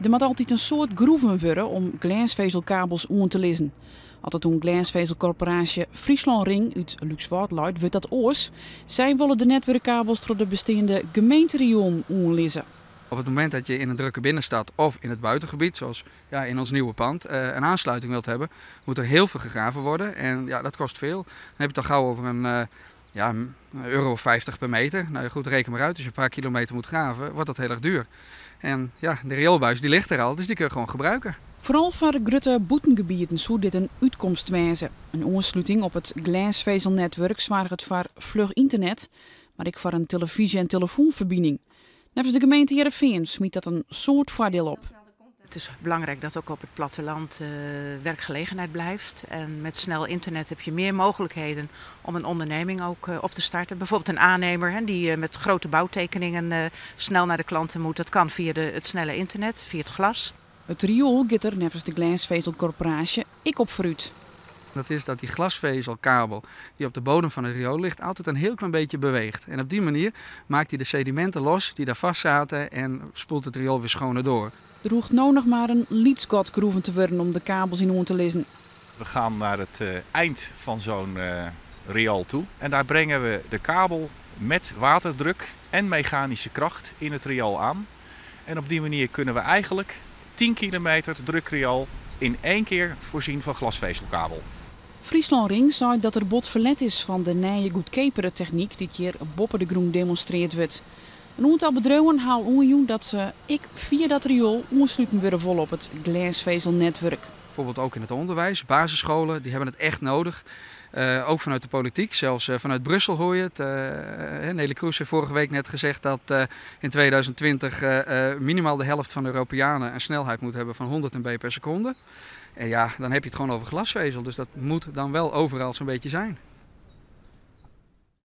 Der moat altyd in soad groeven wurde om glêsfezelkabels oan te lizzen. As it oan glêsfezelkorporaasje Fryslân Ring út Lúkswâld leit, wurdt dat oars. Sy wolle de netwurkkabels troch de besteande gemeenterioelen oanlizze. Op het moment dat je in een drukke binnenstad of in het buitengebied, zoals, ja, in ons nieuwe pand, een aansluiting wilt hebben, moet er heel veel gegraven worden. En ja, dat kost veel. Dan heb je het al gauw over een, ja, euro 50 per meter. Nou goed, reken maar uit. Als je een paar kilometer moet graven, wordt dat heel erg duur. En ja, de rioolbuis die ligt er al, dus die kun je gewoon gebruiken. Foaral foar de grutte bûtengebieten soe dit in útkomst wêze. In oansluting op it glêsfezelnetwurk soarget foar fluch ynternet, mar ek foar in telefyzje en telefoanferbining. Neffens de gemeente Hearrenfean smyt dat in soad foardiel op. Het is belangrijk dat ook op het platteland werkgelegenheid blijft. En met snel internet heb je meer mogelijkheden om een onderneming ook op te starten. Bijvoorbeeld een aannemer, hè, die met grote bouwtekeningen snel naar de klanten moet. Dat kan via het snelle internet, via het glas. It rioel giet der neffens de glêsfezelkorporaasje ek op foarút. Dat is dat die glasvezelkabel die op de bodem van het riool ligt altijd een heel klein beetje beweegt. En op die manier maakt hij de sedimenten los die daar vast zaten en spoelt het riool weer schoner door. Der hoecht no noch mar in lyts gat groeven te wurden om de kabels yn oan te lizzen. We gaan naar het eind van zo'n riool toe en daar brengen we de kabel met waterdruk en mechanische kracht in het riool aan. En op die manier kunnen we eigenlijk 10 kilometer drukriool in één keer voorzien van glasvezelkabel. Fryslân Ring seit dat der bot ferlet is fan de nije goedkeapere technyk dy't hjir boppe de grûn demonstrearre wurdt. In oantal bedriuwen ha al oanjûn dat se ek fia dat rioel oansluten wurde wolle op it glêsfezelnetwurk. Bijvoorbeeld ook in het onderwijs, basisscholen, die hebben het echt nodig. Ook vanuit de politiek, zelfs vanuit Brussel hoor je het. Neelie Kroes heeft vorige week net gezegd dat in 2020 minimaal de helft van de Europeanen een snelheid moet hebben van 100 MB per seconde. En ja, dan heb je het gewoon over glasvezel, dus dat moet dan wel overal zo'n beetje zijn.